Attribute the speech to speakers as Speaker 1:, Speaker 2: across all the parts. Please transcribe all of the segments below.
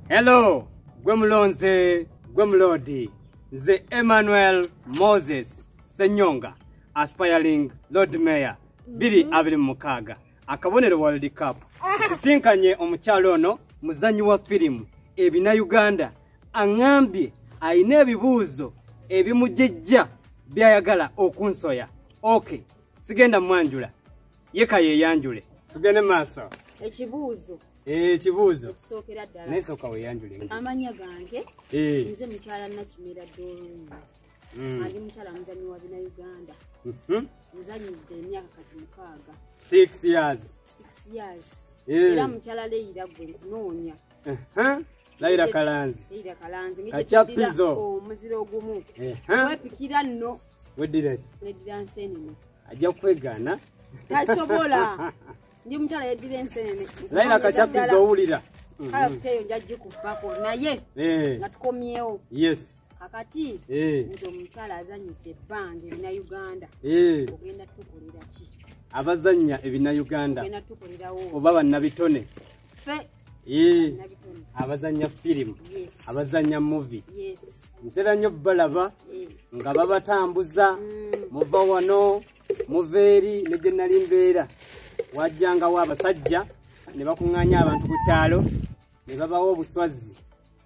Speaker 1: Hello, gwe mulonze, gwe mulodi. Nze Emmanuel Moses Senyonga, aspiring Lord Mayor 2026, akabonero World Cup. Sisinkanye omukyalo ono muzanyi wa firimu ebina Uganda, aŋŋambye alina ebibuuzo ebimujejja byayagala okunsoya. Okay, sigenda mwanjula, yeka yeyanjule, tugende maaso.
Speaker 2: Ekibuuzo.
Speaker 1: Ekibuuzo.
Speaker 2: Ekisookera ddala.
Speaker 1: Naye sooka weeyanjule.
Speaker 2: Amannya gange nze mukyala Nakimera Doreen. Ndi mukyala muzanyi wa bina Uganda. Nzanyidde emyaka kati 6.
Speaker 1: 6 years.
Speaker 2: 6 years. Era mukyala Leira gwe nkunoonya.
Speaker 1: Leira Kalanzi.
Speaker 2: Leira Kalanzi.
Speaker 1: Kachapizo.
Speaker 2: Omuziro ogumu. Wepikira nno.
Speaker 1: Weddira ki?
Speaker 2: Neddira nsenene.
Speaker 1: Ajja kwegaana.
Speaker 2: Tasobola. Ndi mukyala yeddira ensenene.
Speaker 1: Leira Kachapizo owulira.
Speaker 2: Kale eyo nja gikubbako naye nga tukomyewo.
Speaker 1: Yes.
Speaker 2: Kakati nze omukyala azannyidde ebbanga ebina Uganda. Ogenda tukolera ki?
Speaker 1: Abazannya ebina Uganda.
Speaker 2: Ogenda tukolerawo.
Speaker 1: Oba bannabitone.
Speaker 2: Ffe.
Speaker 1: Abazannya firimu. Abazannya movie.
Speaker 2: Yes.
Speaker 1: Ntera nnyo balaba nga babatambuza muva wano muva eri ne gye nali mbeera. Wajjangawo abasajja ne bakuŋŋaanya abantu ku kyalo ne babawa obuswazi,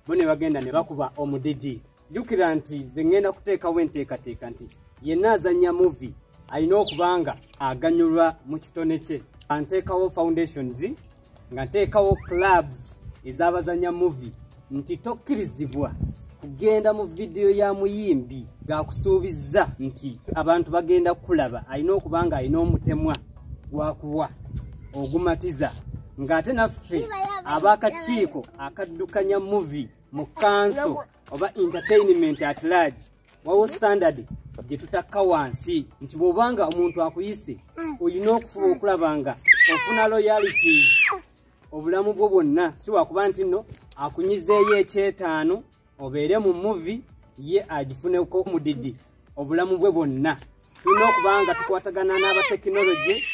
Speaker 1: bo ne bagenda ne bakuba omudidi. Jjukira nti nze ŋŋenda kuteekawo enteekateeka nti yenna azannya movie alina okuba nga aganyulwa mu kitone kye. Nteekawo foundations, nga nteekawo clubs ez'abazannya movie nti tokkirizibwa kugenda mu vidiyo ya muyimbi g'akusuubizza nti abantu bagenda kukulaba. Alina okuba nga alina omutemwa gwakuwa ogumatiza, ng'ate naffe ab'akakiiko akaddukanya movie mu kanso oba entertainment at large, wawo standard gye tutakka wansi nti bw'obanga omuntu akuyise olina okufuba okulaba nga ofuna royalties obulamu bwo bwonna, si wakuba nti nno akunyizeeyo ekyetaano obeere mu movie ye agifuneko mudidi obulamu bwe bwonna. Tulina okuba nga tukwatagana n'abatekinologi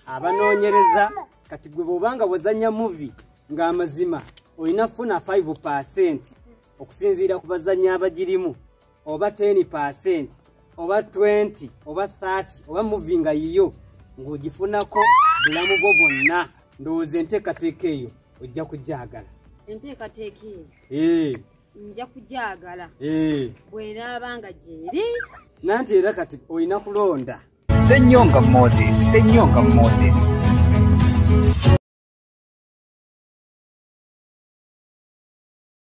Speaker 1: abanoonyereza. Kati gwe bw'obanga bw'ozannya movie ng'amazima olina funa 5% okusinziira ku bazanyi abagirimu, oba 10% oba 20 oba 30 oba movie nga yiyo ng'ogifunako bulamu bwo bwonna. Ndowooza enteekateeka eyo ojja kugyagala.
Speaker 2: Enteekateeka eyo nja kugyagala bw'enaaba nga gyeri.
Speaker 1: Nanti era kati olina kulonda.
Speaker 3: Senyonga Moses, Senyonga Moses.